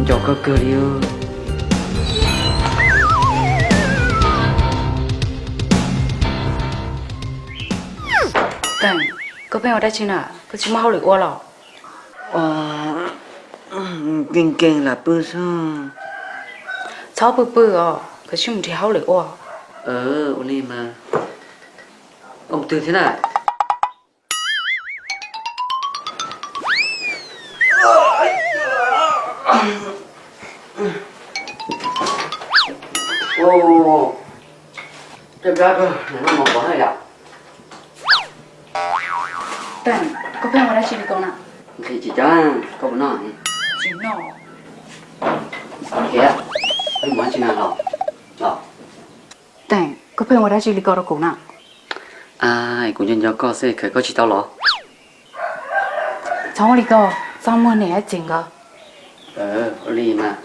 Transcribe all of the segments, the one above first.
Cov koj kawg li. Teem, koj pheej ua dab tsi na, koj tsis muaj hauj lwm ua los? Nkees nkees lam pw xwb. Txhob pw pw os, koj sim mus nrhiav hauj lwm ua. Ua li mas. Ua twg thiab na? Caj dab kawg, noj mov pov haj yam. Teem, koj pheej ua dab tsi li ko na? Nqhis tsis cab, koj puas noj? Tsis noj. Khiav, pheej mus dab tsi na los? Los. Teem, koj pheej ua dab tsi li ko rau kuv na? Kuv nco nco koj xwb, khaws koj tsis tau los? Txhob ua li ko, txaj muag niam txiv nkawd. Ua li mas.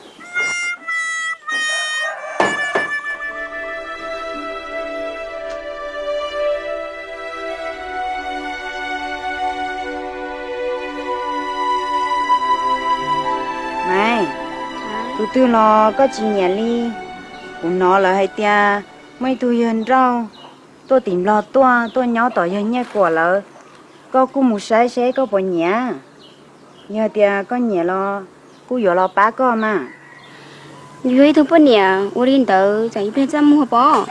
Maiv, tus twg los koj tsis nyiam li? Kuv hnov lawv hais tias muaj ib tug yawg nrauj tuaj tim Nplog tuaj, tuaj nyob tom yawg Nyiaj Kuam lawv. Koj kuj mus saib seb koj puas nyiam. Yog tias koj nyiam los kuj yuav los pab koj mas. Yus yog ib tug poj niam ua li ntawd tsam ib pliag txaj muag pob.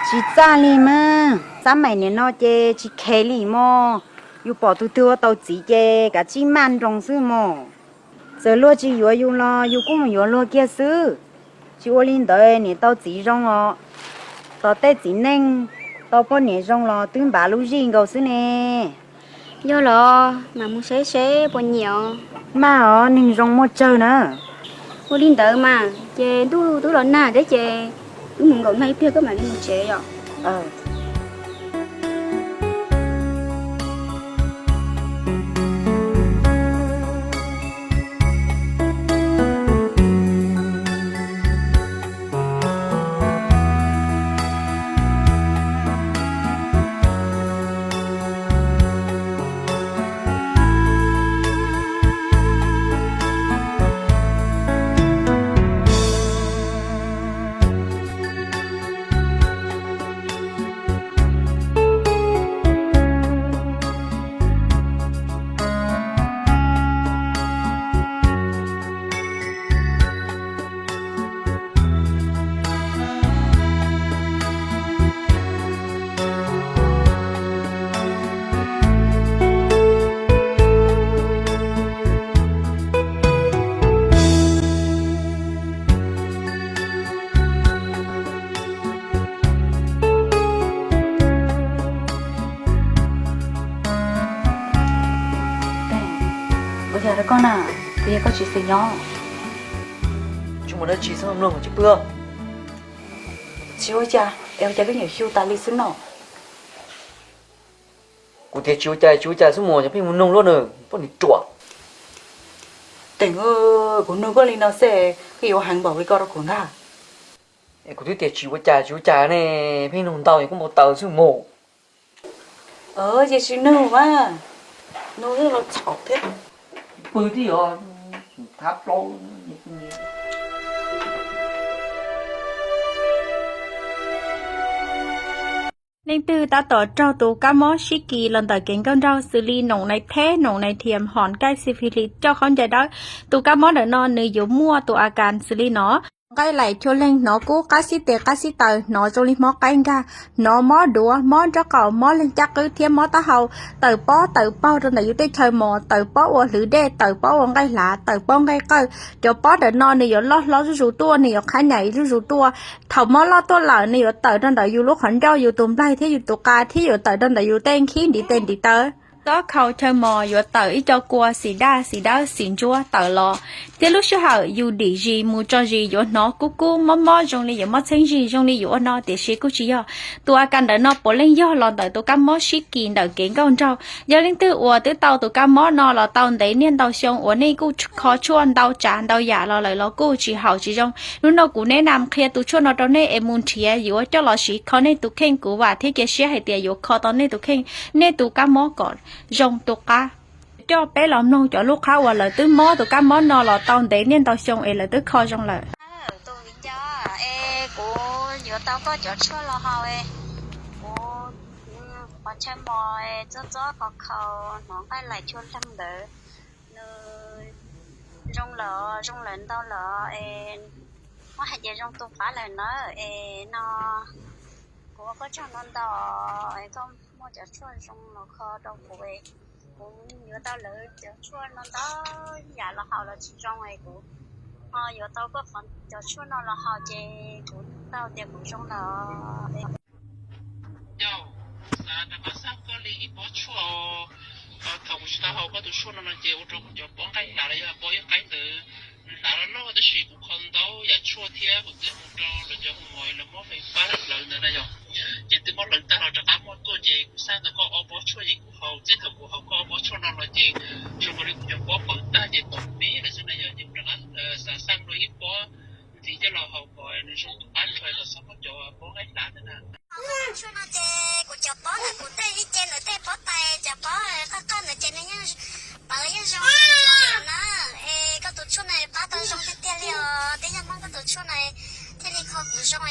Tsis txaj li mas, xab maim niam no ces tsis khev li mog. Yus pom tus twg ua tau txiv ces kav tsij maj nroos xwb mog. Txawm luag tsis yuav yus los yus kuj mus yuav luag kiag xwb. Tsis ua li ntawd niam tau txiv zoo os. Tos tej txiv neej tau poj niam zoo los twb npav lub zij nkaus xwb ne. Yog los mam mus saib seb puas nyiam os. Maj os, neeg zoo muaj tsawg na. Ua li ntawd mas ces ntuj twb los nag thiab ces wb mus nkaum nag ib pliag koj mam li mus tsev yom. Ua cas rau koj na, puas yog koj tsis xis nyob? Tsis muaj dab tsi, txhob mloog, tsis pw. Tsis ua cas, es ua cas koj nyiam xyu tas li xwb no? Kuv tias tsis ua cas, tsis ua cas xwb mas cov pheej mus nug luaj na, poj niam ruam. Teem, kuv nug koj li no xwb koj yuav heev npaum li ko rau kuv ntag. Kuv twb tias tsis ua cas, tsis ua cas ne, pheej nug ntau es kuv npau taws xwb mas. Ces tsis nug mas, nug los txhaum thiab. Pw twb yog thab plaub. Leej twg tab tom raug tus kab mob sib kis los ntawm kev nkauj nraug xws li noom nais theb, noom nais thiam, hom nkaij, syphilis, coj khaub ncaws dawb, tus kab mob ntawm no nws yuav muaj tus a kas xws li no: nqaij laim, chua leeg, hnov kub, qab xib tes qab xib taw, hnov zoo li mob qaib nkag, hnov mob duav, mob nraub qaum, mob leeg caj qwb thiab mob taub hau, tawm pob tawm paug rau ntawm yus tej chaw mos, tawm pob ua hlwv dej, tawm pob ua nqaij hlav, tawm pob nqaij qawj. Cov pob ntawm no nws yuav loj hlob zuj zus tuaj, nws yuav qhab nyam zuj zus tuaj. Thaum mob loj tuaj lawm nws yuav tawm rau ntawm yus lub qhov ncauj, yus tus nplaig thiab yus tus qa, thiab yuav tawm rau ntawm yus tej nkhib ntiv tes ntiv taw. Txob khau chaw mos yuav tawm ib co kua xim daj xim dawb xim ntsuab tawm los, thiab lub sij hawm yus dim zis mus tso zis yuav hnov kub kub mob mob zoo li yuav mob txheeb zig zoo li yus ua no, tiam sis kuj tsis yog. Tus a kas ntawm no puav leej yog los ntawm tus kab mob sib kis ntawm kev nkauj nraug. Yog leej twg uas twb tau tus kab mob no los tau ntev niaj ntau xyoo uas nej kuj kho tshuaj ntau tsav ntau yam los lawm los kuj tsis haum tsis zoo. Hnub no kuv neb nam qhia tus tshuaj no rau nej es mus nrhiav yuav coj los siv kho nej tus kheej. Kuv vam thiab cia siab hais tias yuav kho tau nej tus kheej, nej tus kab mob kom zoo tu qab. Coj peb los mloog cov lub qhab uas lawv twb mob tus kab mob no los tau ntev niaj ntau xyoo es lawv twb kho zoo lawm. Tus viv ncaus, es kuv yuav tau koj cov tshuaj los haus, kuv qhov chaw mos txob txob kho khaus hnov nqaij laim chua leeg ntawd, nws zoo lawm, zoo lawm ntau lawm es, muab hais tias zoo tu qab lawm na es no, kuv ua koj tsaug ntau ntau es koj muaj cov tshuaj zoo los kho rau kuv es, kuv yuav tau lawv cov tshuaj no ntau yam los haus los tsis zoo es kuv ho yuav tau koj qhov cov tshuaj no los haus ces kuv tau tias kuv zoo lawm. Yog, kuv xav rov qab xaj koj li ib pob tshuaj. Thaum kuv tsis tau haus koj tus tshuaj no no ces ua rau kuv cov pob nqaij hlav los yog pob ib qaib ntawd hlav loj loj, tab sis kuv kho ntau yam tshuaj thiab kuv twb mus rau lawv cov hu mos lawv muab fais fab hlawv ntawd na yog, ces twb muab hlawv tag los rov qab muaj tuaj ces kuv xaj ntawm koj ob pob tshuaj ces kuv haus. Txij thaum kuv haus koj ob pob tshuaj no los ces zoo nkaus li kuv cov pob pawv tag ces tom me lawm xwb na yog, ces kuv rov qab xav xaj dua ib pob ntxiv coj los haus kom nws zoo tu qab rau kom txhob muaj cov pob nqaij hlav ntawd na. Tshuaj no ces kuv cov pob ntawm kuv tej ib ce ntawm tej pob tais cov pob qaj qaj ntawd ces nws yeej pawv yeej zoo na. Es koj tus tshuaj no pab tau zoo tiag tiag li os, twb yog muaj koj tus tshuaj no thiaj li kho kuv zoo.